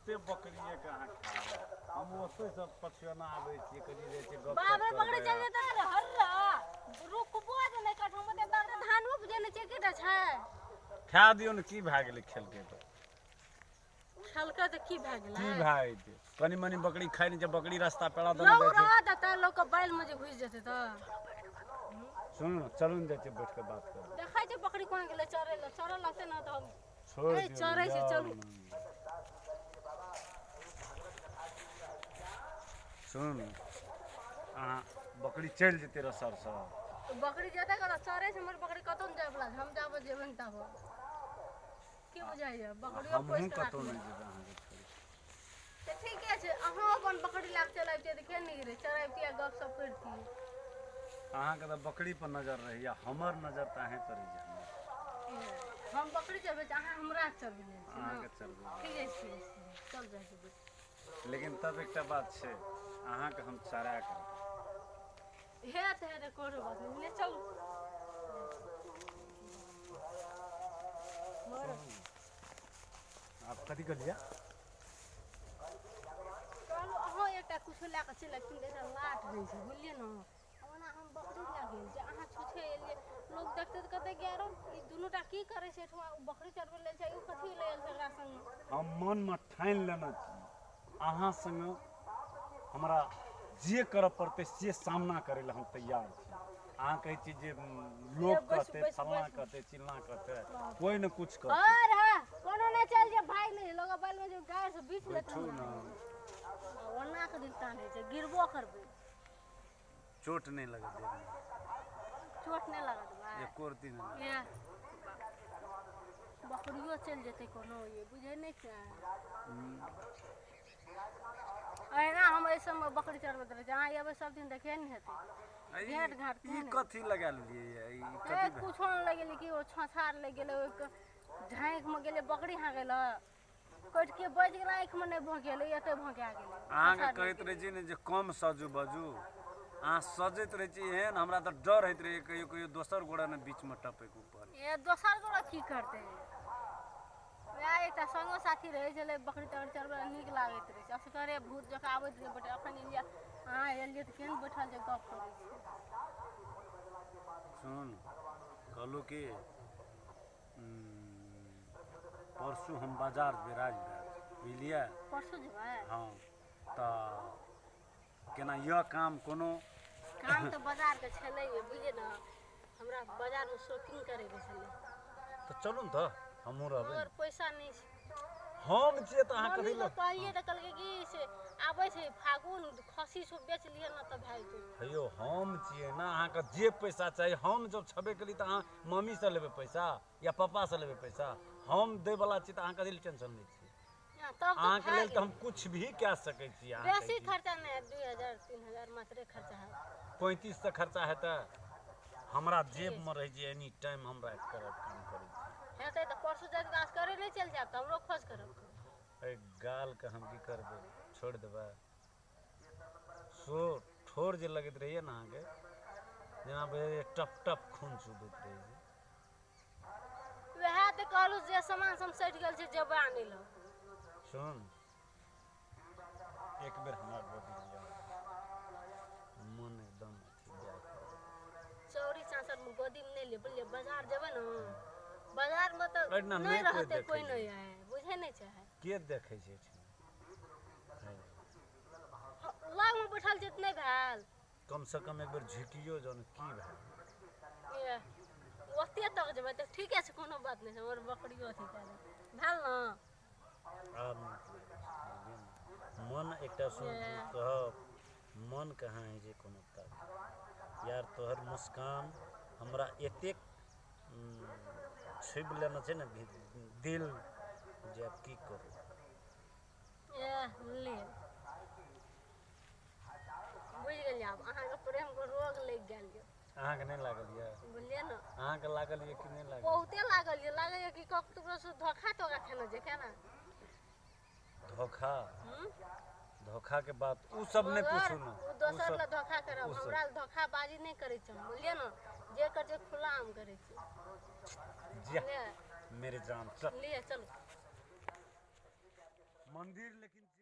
कते बकरिए के अहाँ खायब? हम ओतै से पछुएना आबै छियै, कनि जाइ छियै गप बाप रे, सप बकरी करबै। चल जेतै रे, हर्रा रुकबो जे नहि कठो मते बाप रे, धान उपजे नहि छै, की छै? खा दियौ ने, की भए गेलै? खेलकै तऽ खेलकै तऽ की भए गेलै? की भए जेतै? कनि मनि बकरी खाइ नहि छै, बकरी रास्ता पेड़ा दने लोग जाइ छै। रह देतै, लोकके बैल मे जे घुसि जेतै तऽ सुनू ने, चलू ने, जाइ छियै बैठ कऽ बात करबै। देखै छै बकरी कोना गेलै चरै लए, चरऽ लगतै ने तऽ हम छोड़ि ए, दियौ ने, चरै छै, जाउ चलू। ने। सुनू ने, अहाँ बकरी चलि जेतै रह सरसँ। तऽ बकरी जेतै कतऽ? चरै छै हमर बकरी, कतौ नहि जाय बला छै। हम जाबे जेबै ने ताबे की बुझाइए? बकरियो हमहूँ पोसि कऽ कतहु राखबै नहि जेबै अहाँके छोड़ि। तऽ ठीके छै, अहाँ अपन बकरी लए कऽ चलि अबितियै तऽ केहन नीक रहै, चरैबतियै, गपशप करितियै। अहाँके तऽ बकरी पर नजर रहैया, हमर नजर तऽ अहीँ पर रहै छै। हम बकरी चरबै छी, अहाँ हमरा चरबै छी? अहाँके चरबै। ठीके छै, चल जाइ छी। लेकिन तब एकटा बात छै, अहाँके हम चरा कऽ रखब। हे तऽ हे, कोनो बात नहि, ले चलू। आब कथी कहलियै? कहलहुँ अहाँ एकटा किछो लए कऽ चलि अबितियै, एकटा लाट होइ छै, बुझलियै ने? ओना हम बकरी लए गेल छै, अहाँ छुछे एलियै, लोक देखतै तऽ कहतै कि आरो ई दुनूटा की करै छै एहिठमा? ओ बकरी चरबै लेल छै, ओ कथी लए आयल छै एकरा संगमे? हम मनमे ठानि लेने छी, अहाँ सङ्गे हमरा जे करऽ पड़तै से सामना करै लए हम तैयार छी। अहाँ कहै छी जे लोक बैसू, कहतै बैसू, फल्लाँ बैसू। कहतै, चिल्लाँ कहतै, कोइ ने कुछ कहतै। और हाँ, कोनो नहि, चल जे भाग नहि, लोग बैल में जो गाय से बीछ लेतै। बैठू ने। ओना के दिल ताने छै, गिरबो करबै। चोट नहि लगत देहमे। चोट नहि लागत भाय? एको रत्ती नहि। ये बकरियो चलि जेतै कोनो, ये बुझै नहि छै। अहिना हम एहि सबमे बकरी चरबैत रहै छी, अहाँ एबै सब दिन देखिए ने हेतै भेंट घाट। ई कथी लगा लेलियै ये? ई ए कथी भेल? कुछो नहि लगेली कि ओ छछार लागि गेलै, ओहि झाँकि मे गेलै, बकरी हाँकै लए कटि के बचि गेलै, आँखिमे नहि भोंकेलै, एतै भोंका गेलै। अहाँके छछार लागि कहैत गेलै। रहै छी ने जे कम सजू बजू, अहाँ सजैत रहै छी एहन, हमरा तऽ डर होइत रहैए कहियो कहियो दोसर गोरा ने बीचमे टपैक ऊपर। ए, दोसर गोरा की करतै? वएह एकटा संगो साथी रहै छलै, बकरी तकरी चरबै लए नीक लागैत रहै छै। असगरे भूत जकाँ आबैत रहै बैठे। अखन एलियै, अहाँ एलियै तऽ केहन बैठल छै, गप करै छै। सुन, कहलहुँ कि परसू हम बाजार जेबै राजविराज, बुझलियै? परसू जेबै? हँ, तऽ केना यऽ काम कोनो? काम तऽ बाजारके छलैए, बुझलियै ने, हमरा बाजारमे शॉपिंग करैके छलै। तऽ चलू ने, तऽ हमहूँ रहबै। मगर पैसा नहि छै। हम छियै तऽ अहाँ कथी मम्मीके लए? कहलियै तऽ कहलकै कि से आबै छै फागुन, खस्सी सब बेच लिअ ने तऽ भए जेतै। हे यौ, हम छियै ने, अहाँके जे पैसा चाही, हम जब छेबे केली तऽ अहाँ मम्मीसँ लेबै पैसा या पापासँ लेबै पैसा? हम दै वला छी, तऽ अहाँ कथी लए टेंशन लै छियै? हँ, तब तऽ अहाँके भए लेल तऽ गेल। हम कुछ भी कए सकै छी। अहाँ बेसी कहै छी खर्चा नहि हैत, 2000 3000 मात्रे खर्चा हैत। 3500 खर्चा हेतै? हमरा जेबमे रहै छै एनी टाइम, हम राति कऽ राति काम करै छी। हेतै तऽ परसू जाइत तऽ असगरे नहि चलि जायब, तऽ हमरो खोज करब। एहि गालके हम की करबै? छोड़ि देबै? शोर ठोर जे लगैत रहैए ने अहाँके, जेना बुझाइए टप टप खून चुबैत रहै छै। वएह तऽ कहलहुँ जे सामान सब सठि गेल छै, जेबै आनै लए। सुन, एक बेर हमरा गोदी लिअ, मन एकदम अथी व्याकुल। चौरी चाँचर गोदीमे नहि लेब, बुझलियै? बाजार जेबै ने, बाजारमे तऽ एहिठिना नहि नहि कोइ रहतै देखै कोइ छै। नहि आय, बुझै नहि छै? के देखै छै एहिठिना? लगमे बैठल छै तऽ नहि भेल? कमसँ कम एक बेर झुकियो जाउ ने, की भेल? ए, ओते तक जेबै तऽ ठीके छै, कोनो बात नहि छै। हमर बकरियो अथी कए देत, भेल ने? आब नीक लागै छै, बुझलियै ने? मन एकटा सुन ए। कहब, मन कहाँ होइ छै कोनो ताक यार, तोहर मुस्कान हमरा एतेक छुबि लेने छै ने दिल जे आब की करू। ए ले, बुझि गेलियै, आब अहाँके प्रेमके रोग लागि गेल यऽ। अहाँके नहि लागल यऽ? बुझलियै ने? अहाँके लागल यऽ कि नहि लागल? बहुते लागल यऽ, लागैए कि ककरो से धोखा तोखा खेने छै केना। धोखा? हूँ। धोखाके बात ओ सब नहि मगर पूछू ने। ओ ओ दोसर सब लए धोखा करब, ओ सब। हमरा लए धोखाबाजी नहि करै छै, बुझलियै ने? जे करै छै खुला हम करै छी। जा ले। मेरे जान, चल। लिअ, चलू। मन मंदिर लेकिन।